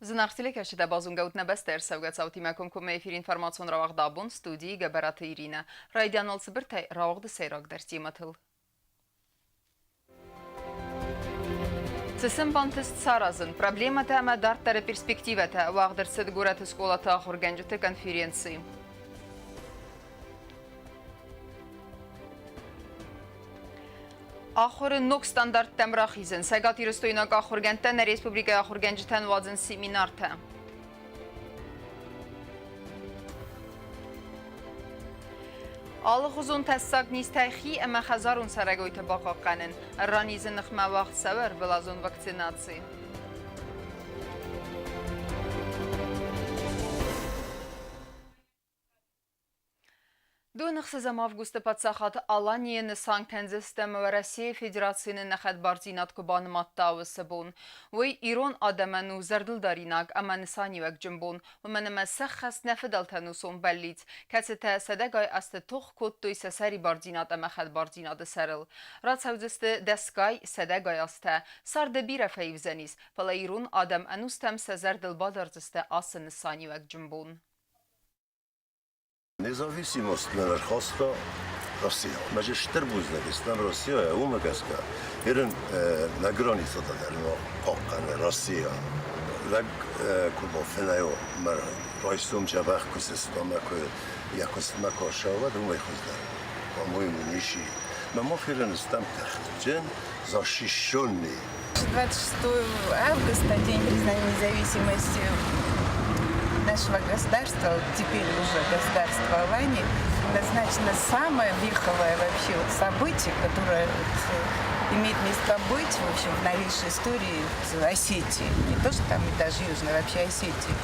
Зынаргъ телекӕсджытӕ, базонгӕ ут нӕ бӕстӕ ӕрцӕугӕ цаутимӕ комкоммӕ эфир информацион рауагъд абон студийы Гӕбӕраты Иринӕ. Райдианыл цыбыртӕй рауагъды сӕйрагдӕр темӕтыл. Цы сын бантыст саразын, проблемӕтӕ ӕмӕ дарддӕры перспективӕтӕ уагъд ӕрцыд горӕты скъолаты ахуыргӕнджыты конференци. Ахуыры ног стандарттӕм рахизын. Цӕгатирыстойнаг ахуыргӕндтӕ нӕ республикӕйы ахуыргӕнджытӕн уадзынц семинартӕ. Алыгъуызон тӕссаг низтӕй хи ӕмӕ хӕдзарон цӕрӕгойты бахъахъхъӕнын. Ранизы ныхмӕ уагъд цӕуы ӕрвылазон вакцинаци. Донӕхсӕзӕм августы паддзахад Аланийы нысан кӕндзыстӕм Уӕрӕсейы Федерацийы нын нӕ хӕдбардзинад куы банымадта, уыцы бон. Уый ирон адӕмӕн у зӕрдылдаринаг ӕмӕ нысаниуӕгджын бон, уымӕн ӕмӕ сӕххӕст нӕ фыдӕлтӕн усон бӕллиц, кӕцытӕ сӕдӕгай азты тох кодтой сӕ сӕрибардзинад ӕмӕ хӕдбардзинады сӕрыл. Рацӕудзысты дӕсгай, сӕдӕгай азтӕ, царды бирӕ фӕивдзӕнис, фӕлӕ ирон адӕм ӕнустӕм сӕ зӕрдыл бадардзысты ацы нысаниуӕгджын бон. Независимость нын ӕрхаста Россия. Мӕ же стыр бузныг стӕм Россияйӕ, уымӕ гӕсгӕ Ирын нӕ границӕтӕ дӕр хъахъхъӕны Россия. Лӕг куы бафынӕй уа, мӕ райсом дзӕбӕх куы сыста мӕ куы йӕ куыстмӕ куы ацӕуа, уӕд уымӕй хуыздӕр. По-моему, ничи. Мӕ мах Ирын стӕм тыхджын, защищенный. 26 августа, День признания независимости нашего государства, теперь уже государства Алании, однозначно самое веховое вообще вот событие, которое вот имеет место быть, в общем, в новейшей истории Осетии. Не то, что там и даже Южной, вообще Осетии.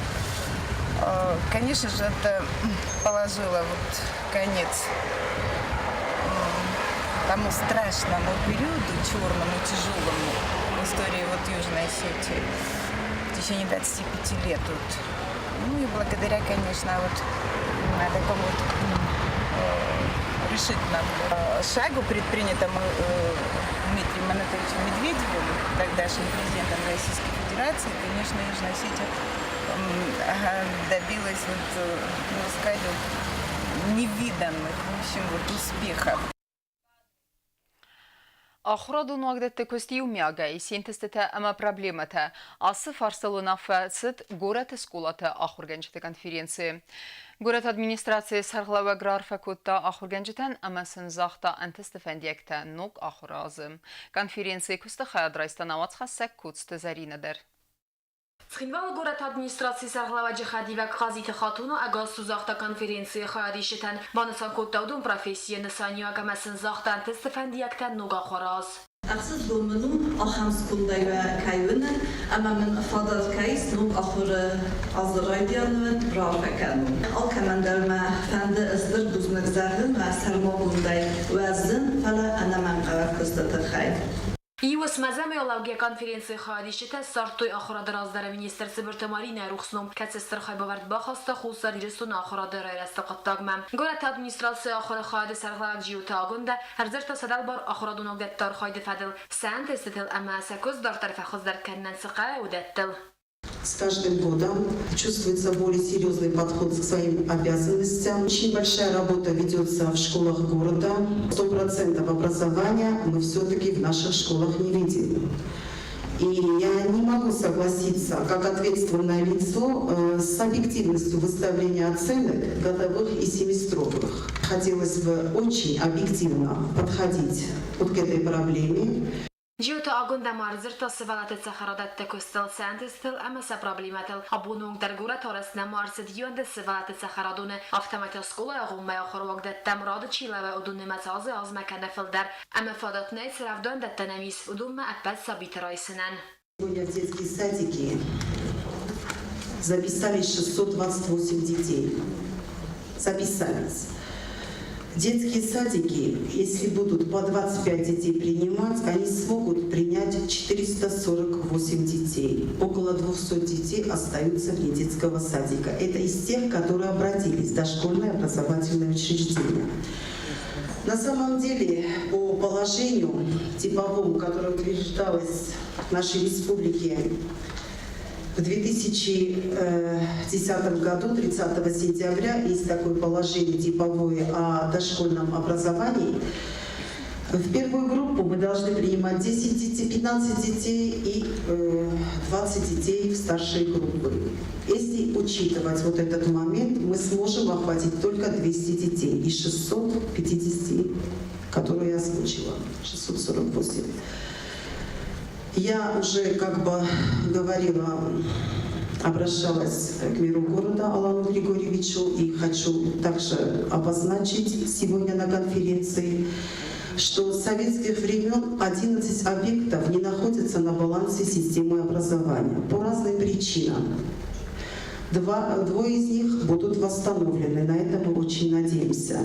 Конечно же, это положило вот конец тому страшному периоду, черному, тяжелому в истории вот Южной Осетии в течение 25 лет. Вот. Ну и благодаря, конечно, вот на такому вот решительному шагу, предпринятому Дмитрием Анатольевичем Медведевым, тогдашним президентом Российской Федерации, конечно, Южная Осетия добилась, вот, можно сказать, вот, невиданных, в общем, вот, успехов. Ахуырадон уагдӕтты куыст иумиагӕй синтезтытӕ ӕмӕ проблемӕтӕ. Ацы фарстыл уынаффӕ цыд горӕты скъолаты ахуыргӕнджыты конференцийы. Горӕты администрацийы сӕргълӕууӕг раарфӕ кодта ахуыргӕнджытӕн ӕмӕ сын загъта ӕнтысты фӕндиӕгтӕ ног ахуыры азы. Конференцийы куысты хайад райста науӕдзхӕссӕг Коцты Зӕринӕ дӕр. Цхинвалы горӕты администрацийы сӕргълӕууӕджы хӕдивӕг Хъазиты Хатуна ӕгас загъта конференцийы хайадисджытӕн, банысан кодта уыдон профессийы нысаниуӕг ӕмӕ сын загъта ӕнтысты фӕндиӕгтӕ ног ахуыры аз. Ӕхсызгон мын у, ахӕм скъолайы кӕй уынын ӕмӕ мын фадат кӕй ис ног ахуыры азы райдианы раарфӕ кӕнын. Алкӕмӕн дӕр мӕ фӕнды стыр бузныг зӕгъын мӕ сӕрмагондӕй уӕ зын, фӕлӕ ӕнӕмӕнгхъӕуӕг куысты тыххӕй. Иу конференцийы хайадисджытӕ ссардтой ахуырады раздӕры министр Цыбырты Маринӕйы рухс ном, кӕцы стыр хайбавӕрд бахаста Хуссар Ирыстоны ахуырады райрӕзты хъуыддагмӕ. Горӕты администрацийы ахуыры хайады сӕргълӕууӕг Джиоты Агуындӕ ӕрдзырдта сӕ дӕлбар ахуырадон уагдӕтты архайды фӕдыл, сӕ ӕнтыстытыл ӕмӕ сӕ куыст дарддӕр фӕхуыздӕр кӕнынӕн цы хъӕуы, уыдӕттыл. С каждым годом чувствуется более серьезный подход к своим обязанностям. Очень большая работа ведется в школах города. 100% образования мы все-таки в наших школах не видим. И я не могу согласиться, как ответственное лицо, с объективностью выставления оценок годовых и семестровых. Хотелось бы очень объективно подходить вот к этой проблеме. Джиоты Агуындӕ ма ӕрдзырдта сывӕллӕтты цӕхӕрадӕтты куыстыл, сӕ ӕнтыстытыл ӕмӕ сӕ проблемӕтыл. Абоны онг дӕр горӕт арӕзт нӕма ӕрцыд иуӕндӕс сывӕллӕтты цӕхӕрадоны, афтӕмӕй та скъолайы агъоммӕ ахуыры уагдӕттӕм рады чи лӕууы, уыдон нымӕц азӕй-азмӕ кӕны фылдӕр. Ӕмӕ фадат нӕй, цы рӕвдауӕндӕттӕ нӕм ис, уыдонмӕ ӕппӕт сабиты райсынӕн. Сегодня в детские садики записались 628 детей. Записались. Детские садики, если будут по 25 детей принимать, они смогут принять 448 детей. Около 200 детей остаются вне детского садика. Это из тех, которые обратились в дошкольное образовательное учреждение. На самом деле, по положению типовому, которое утверждалось в нашей республике В 2010 году, 30 сентября, есть такое положение типовое о дошкольном образовании. В первую группу мы должны принимать 10 детей, 15 детей и 20 детей в старшие группы. Если учитывать вот этот момент, мы сможем охватить только 200 детей из 650, которые я озвучила, 648. Я уже как бы говорила, обращалась к мэру города Алану Григорьевичу и хочу также обозначить сегодня на конференции, что с советских времен 11 объектов не находятся на балансе системы образования по разным причинам. Двое из них будут восстановлены, на это мы очень надеемся.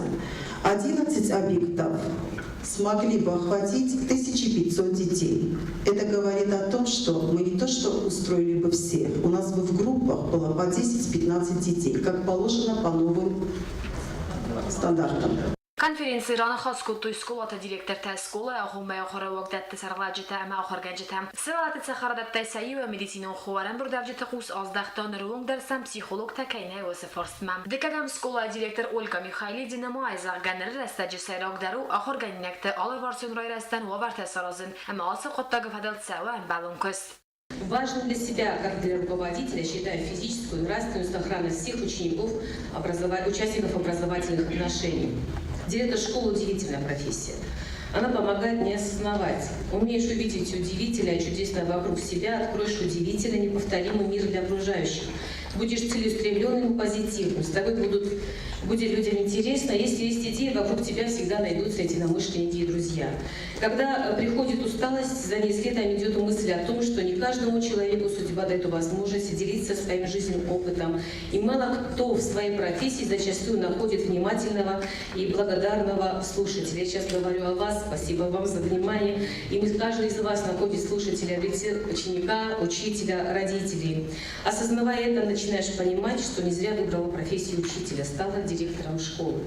11 объектов смогли бы охватить 1500 детей. Это говорит о том, что мы не то что устроили бы всех, у нас бы в группах было по 10-15 детей, как положено по новым стандартам. Конференцийы раныхас кодтой скъолаты директортӕ, скъолайы агъоммӕйы ахуыры уагдӕтты сӕргълӕуджытӕ ӕмӕ ахуыргӕнджытӕ. Сывӕллӕтты цӕхӕрадӕттӕй сӕ иуы медицинон хо ӕрӕмбырдуӕвджыты хъус аздӕхта, ныры онг дӕр сӕм психологтӕ кӕй нӕй, уыцы фарстмӕ. Дыккӕгӕм скъолайы директор Ольга Михайлиди нымайы, зӕгъгӕ, ныры рӕстӕджы сӕйрагдӕр у ахуыргӕнинӕгты алыварсон райрӕзтӕн уавӕртӕ саразын ӕмӕ ацы хъуыддагы фӕдыл цӕуы ӕмбӕлон куыст. Важным для себя, как для руководителя, считаю физическую и нравственную сохранность всех учеников, участников образовательных отношений. Директор школы – удивительная профессия. Она помогает мне осознавать. Умеешь увидеть удивительное, чудесное вокруг себя, откроешь удивительный, неповторимый мир для окружающих. Будешь целеустремленным и позитивным, с тобой будет людям интересно. Если есть идеи, вокруг тебя всегда найдутся единомышленники и друзья. Когда приходит усталость, за ней следом идет мысль о том, что не каждому человеку судьба дает возможность делиться своим жизненным опытом. И мало кто в своей профессии зачастую находит внимательного и благодарного слушателя. Я сейчас говорю о вас, спасибо вам за внимание. И мы, каждый из вас находит слушателя в лице ученика, учителя, родителей. Осознавая это, начинаешь понимать, что не зря выбрала профессию учителя, стала директором школы.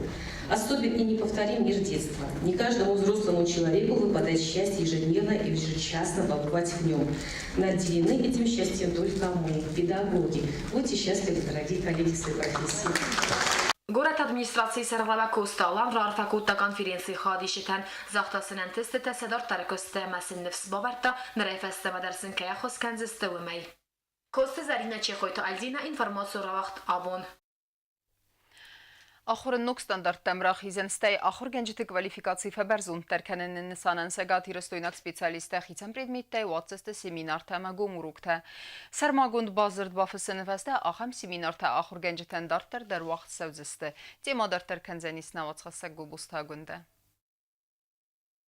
Особен и неповторим мир детства. Не каждому взрослому человеку выпадает счастье ежедневно и ежечасно побывать в нем. Наделены этим счастьем только мы, педагоги. Будьте счастливы, дорогие коллеги своей профессии. Горӕты администрацийы сӕргълӕууӕг Коцты Алан раарфӕ кодта конференцийы хайадисджытӕн, загъта сын ӕнтыстытӕ сӕ дарддӕры куысты ӕмӕ сын ныфс бавӕрдта, нырӕй фӕстӕмӕ дӕр сын кӕй ӕххуыс кӕндзысты, уымӕй. Коцты Зӕринӕ, Чехойты Альзина, информацион рауагъд Абон. Ахуыры ног стандарттӕм рахизӕн, стӕй ахуыргӕнджыты квалификаци фӕбӕрзонддӕр кӕныны нысанӕн цӕгатирыстойнаг специалисттӕ хицӕн предметтӕй уадздзысты семинартӕ ӕмӕ гом уроктӕ. Сӕрмагонд бадзырд бафыссыны фӕстӕ ахӕм семинартӕ ахуыргӕнджытӕн дарддӕр дӕр уагъд цӕудзысты. Темӕ дарддӕр кӕндзӕнис нӕ уацхӕссӕг Гобозты Агуындӕ.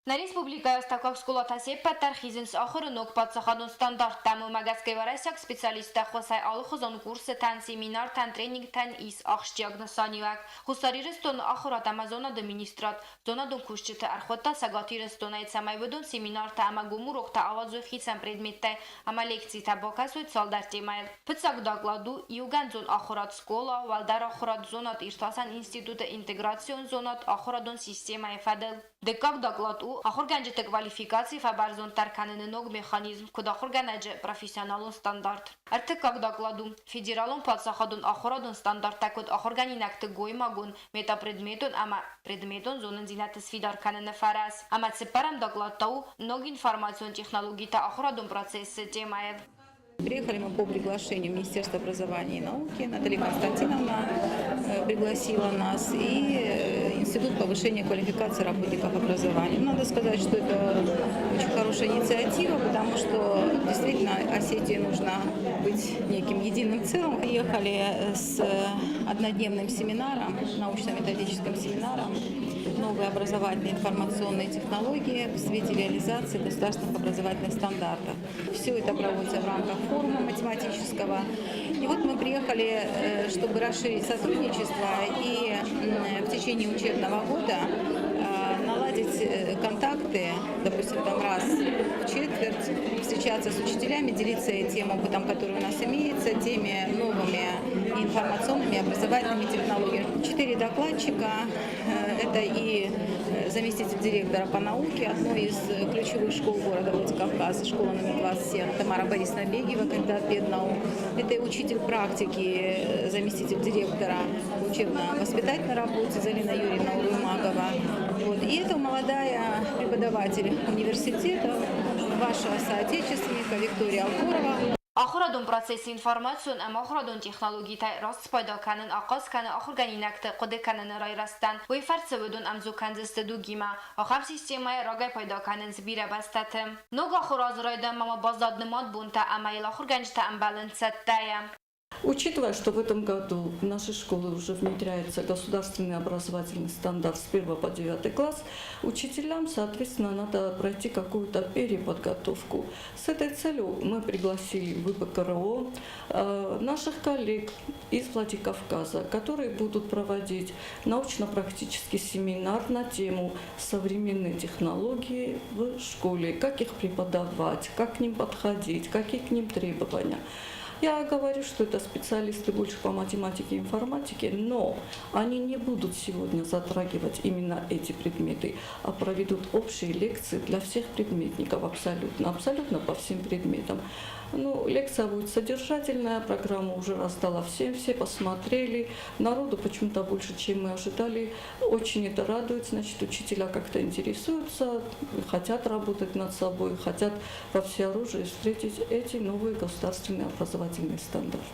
Нӕ республикӕйы астӕуккаг скъолатӕ се ппӕт дӕр хизынц ахуыры ног паддзахадон стандарттӕм. Уымӕ гӕсгӕ уӕрӕсейаг специалистты ӕххуысӕй алыхуызон курсытӕн, семинартӕн, тренингтӕн ис ахсджиаг нысаниуӕг. Хуссар Ирыстоны ахуырад ӕмӕ зонады министрад зонадон кусджыты ӕрхуыдта Цӕгат Ирыстонӕй, цӕмӕй уыдон семинартӕ ӕмӕ гом уроктӕ ауадзой хицӕн предметтӕй ӕмӕ лекцитӕ бакӕсой цалдӕр темӕйыл. Фыццаг доклад у иугӕндзон ахуырад скъола, уӕлдӕр ахуырад, зонад иртасӕн институты интеграцион зонад ахуырадон системӕйы фӕдыл. Дыккаг доклад у ахуыргӕнджыты квалификаци фӕбӕрзонддӕр кӕныны ног механизм, куыд ахуыргӕнӕджы профессионалон стандарт. Ӕртыккаг доклад у федералон паддзахадон ахуырадон стандарттӕ куыд ахуыргӕнинӕгты гоймагон, метапредметон ӕмӕ предметон зонындзинӕдты сфидар кӕныны фӕрӕз. Ӕмӕ цыппӕрӕм доклад та у ног информацион технологитӕ ахуырадон процессы темӕйыл. Приехали мы по приглашению Министерства образования и науки. Наталья Константиновна пригласила нас и Институт повышения квалификации работников образования. Надо сказать, что это очень хорошая инициатива, потому что действительно Осетии нужно быть неким единым целым. Приехали с однодневным семинаром, научно-методическим семинаром «Новые образовательные информационные технологии в свете реализации государственных образовательных стандартов». Все это проводится в рамках форума математического. И вот мы приехали, чтобы расширить сотрудничество и в течение учебного года наладить контакты, допустим, там раз в четверть, встречаться с учителями, делиться тем опытом, который у нас имеется, теми новыми информационными и образовательными технологиями. 4 докладчика. Это и заместитель директора по науке одной из ключевых школ города Владикавказ, школа номер 27, Тамара Борисовна Бегиева, кандидат педнаук. Это и учитель практики, заместитель директора учебно-воспитательной работе Залина Юрьевна Урумагова. Вот. И это молодая преподаватель университета, ваша соотечественница Виктория Алкорова. Ахуырадон процессы информацион ӕмӕ ахуырадон технологитӕй раст спайда кӕнын ахъаз кӕны ахуыргӕнинӕгты хъуыды кӕныны райрӕзтӕн. Уый фӕрцы уыдон ӕмдзу кӕндзысты дугимӕ. Ахӕм системӕйӕ рагӕй пайда кӕнынц бирӕ бӕстӕты. Ног ахуыры азы райдианмӕ ма баззад нымад бонтӕ ӕмӕ йыл ахуыргӕнджытӕ ӕмбӕлынц цӕттӕйӕ. Учитывая, что в этом году в наши школы уже внедряется государственный образовательный стандарт с 1 по 9 класс, учителям, соответственно, надо пройти какую-то переподготовку. С этой целью мы пригласили в ВПКРО наших коллег из Владикавказа, которые будут проводить научно-практический семинар на тему современные технологии в школе, как их преподавать, как к ним подходить, какие к ним требования. Я говорю, что это специалисты больше по математике и информатике, но они не будут сегодня затрагивать именно эти предметы, а проведут общие лекции для всех предметников абсолютно, абсолютно по всем предметам. Ну, лекция будет содержательная, программу уже раздала всем, все посмотрели. Народу почему-то больше, чем мы ожидали. Очень это радует, значит, учителя как-то интересуются, хотят работать над собой, хотят во всеоружии встретить эти новые государственные образовательные стандарты.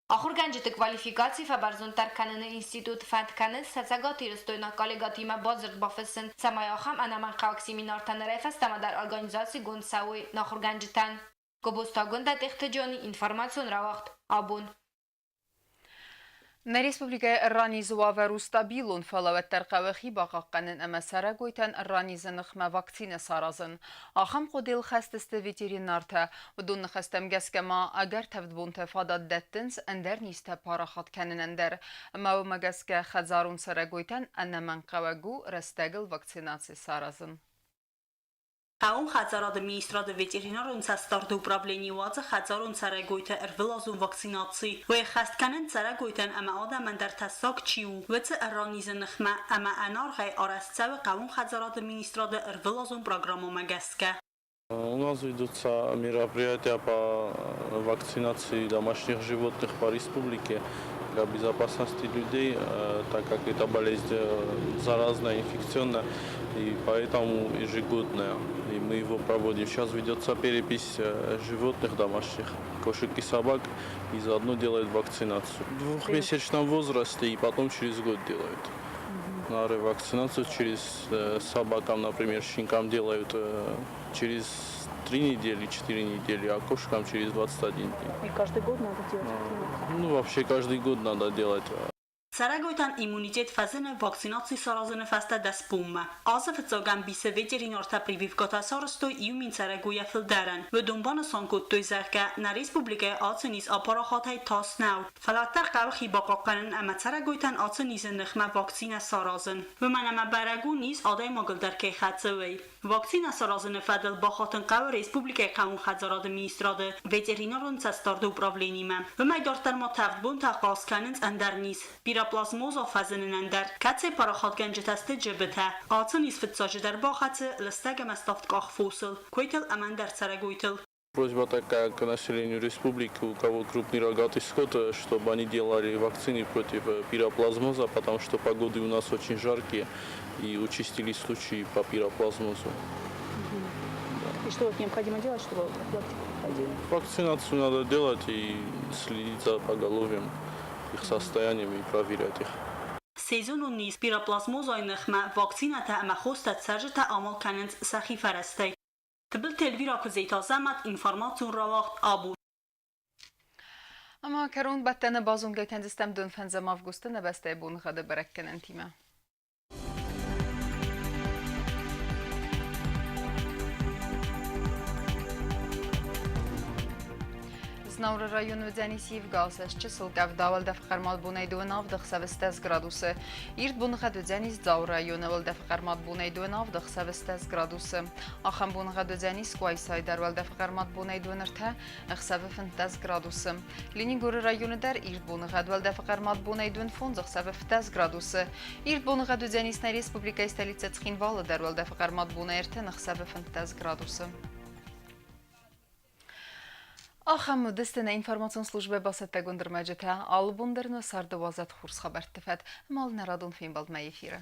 Ахуыргӕнджыты квалификаци фӕбӕрзонддӕр кӕныны институт фӕнд кӕны сӕ цӕгатирыстойнаг коллегӕтимӕ бадзырд бафыссын, цӕмӕй ахӕм ӕнӕмӕнгхъӕуӕг семинартӕ нырӕй фӕстӕмӕ дӕр организацигонд цӕуой нӕ ахуыргӕнджытӕн. Гобозты Агуындӕ Тъехты информацион рауагъд абон. Нӕ республикӕйы ӕрранизы уавӕр у стабилон, фӕлӕ уӕддӕр хъӕуы хи бахъахъхъӕнын ӕмӕ цӕрӕгойтӕн ӕрранизы ныхмӕ вакцинӕ саразын. Ахӕм хъуыдыйыл хӕст сты ветеринартӕ. Уыдон ныхӕстӕм гӕсгӕ ма ӕгӕр тӕвд бонтӕ фадат дӕттынц ӕндӕр низтӕ парахат кӕнынӕн дӕр. Ӕмӕ уымӕ гӕсгӕ хӕдзарон цӕрӕгойтӕн ӕнӕмӕнгхъӕуӕг у рӕстӕгыл вакцинаци саразын. Хъӕууон хӕдзарады министрады ветеринарон цӕстдарды управлени уадзы хӕдзарон цӕрӕгойты ӕрвылазон вакцинаци. Уый ӕххӕст кӕнынц цӕрӕгойтӕн ӕмӕ адӕмӕн дӕр тӕссаг чи у, уыцы ӕрра-низы ныхмӕ ӕмӕ ӕнаргъӕй арӕзт цӕуы хъӕууон хӕдзарады министрады ӕрвылазон программӕмӕ гӕсгӕ. У нас ведутся мероприятия по вакцинации домашних животных по республике для безопасности людей, так как эта болезнь заразная, инфекционная и поэтому ежегодная. И мы его проводим. Сейчас ведется перепись животных домашних, кошек и собак, и заодно делают вакцинацию. В двухмесячном возрасте и потом через год делают. На ревакцинацию через собакам, например, щенкам делают через 3 недели, 4 недели, а кошкам через 21 день. И каждый год надо делать вакцинацию? Ну, вообще каждый год надо делать. Цӕрӕгойтӕн иммунитет фӕзыны вакцинаци саразыны фӕстӕ 10 бонмӕ. Азы фыццаг ӕмбисы ветеринартӕ прививкӕтӕ сарӕзтой 1000 цӕрӕгойӕ фылдӕрӕн. Уыдон банысан кодтой, зӕгъгӕ, нӕ республикӕйы ацы низ апарахатӕй тас нӕу. Фӕлӕ уӕддӕр хъӕуы хи бахъахъхъӕнын ӕмӕ цӕрӕгойтӕн ацы низы ныхмӕ вакцинӕ саразын. Уымӕн ӕмӕ бӕрӕг у, низ адӕймагыл дӕр кӕй хӕцы, уый. Вакцинӕ саразыны фӕдыл бахатын хъӕуы республикӕйы хъӕууон хӕдзарады министрады ветеринарон цӕстдарды управленимӕ. Уымӕй дарддӕр ма тӕвд бонтӕ ахъаз кӕнынц ӕндӕр низ пироплазмоза фӕзынынӕн дӕр, кӕцыйы парахатгӕнджытӕ сты джыбытӕ. Ацы низ фыццаджыдӕр бахӕцы лыстӕг ӕмӕ ставдкъах фосыл, куыйтыл ӕмӕ ӕндӕр цӕрӕгойтыл. Просьба такая к населению республики, у кого крупный рогатый скот, чтобы они делали вакцины против пироплазмоза, потому что погоды у нас очень жаркие и участились случаи по пироплазмозу. И что необходимо делать, чтобы профилактику проходили? Вакцинацию надо делать и следить за поголовьем, их состоянием и проверять их. Сезонон низ пироплазмозайы ныхмӕ вакцинӕтӕ ӕмӕ хостӕ цӕрджытӕ амал кӕнынц сӕхи фӕрӕзтӕй. Тыбылты Эльвира Куыдзеты Азӕмӕт, информацион рауагъд абон. Ӕмӕ кӕронбӕттӕны базонгӕ кӕндзыстӕм 15 августы нӕ бӕстӕйы боныгъӕды бӕрӕггӕнӕнтимӕ. Знауыры районы уыдзӕнис ивгӕ алцӕст чысыл къӕвда, уӕлдӕфы хъӕрмад бонӕй 27 ӕхсӕвы 10 градусы. Ирд боныгъӕд уыдзӕнис Дзауы районы, уӕлдӕфы хъӕрмад бонӕй 27 ӕхсӕвы 10 градусы. Ахӕм боныгъӕд уыдзӕнис Къуайсайы дӕр, уӕлдӕфы хъӕрмад бонӕй 23 ӕхсӕвы 15 градусы. Ленингоры районы дӕр ирд боныгъӕд, уӕлдӕфы хъӕрмад бонӕй 25 ӕхсӕвы 15 градусы. Ирд боныгъӕд уыдзӕнис нӕ республикӕйы столицӕ Цхинвалы дӕр, уӕлдӕфы хъӕрмад бонӕй 30 ӕхсӕвы 15 градусы. Ахӕм уыдысты нӕ информацион службӕ бацӕттӕгонд ӕрмӕджытӕ. Алы бон дӕр нӕ царды уадзӕд хорз хабӕртты фӕд. Ӕмӕ нӕ радон фембӕлдмӕ эфиры.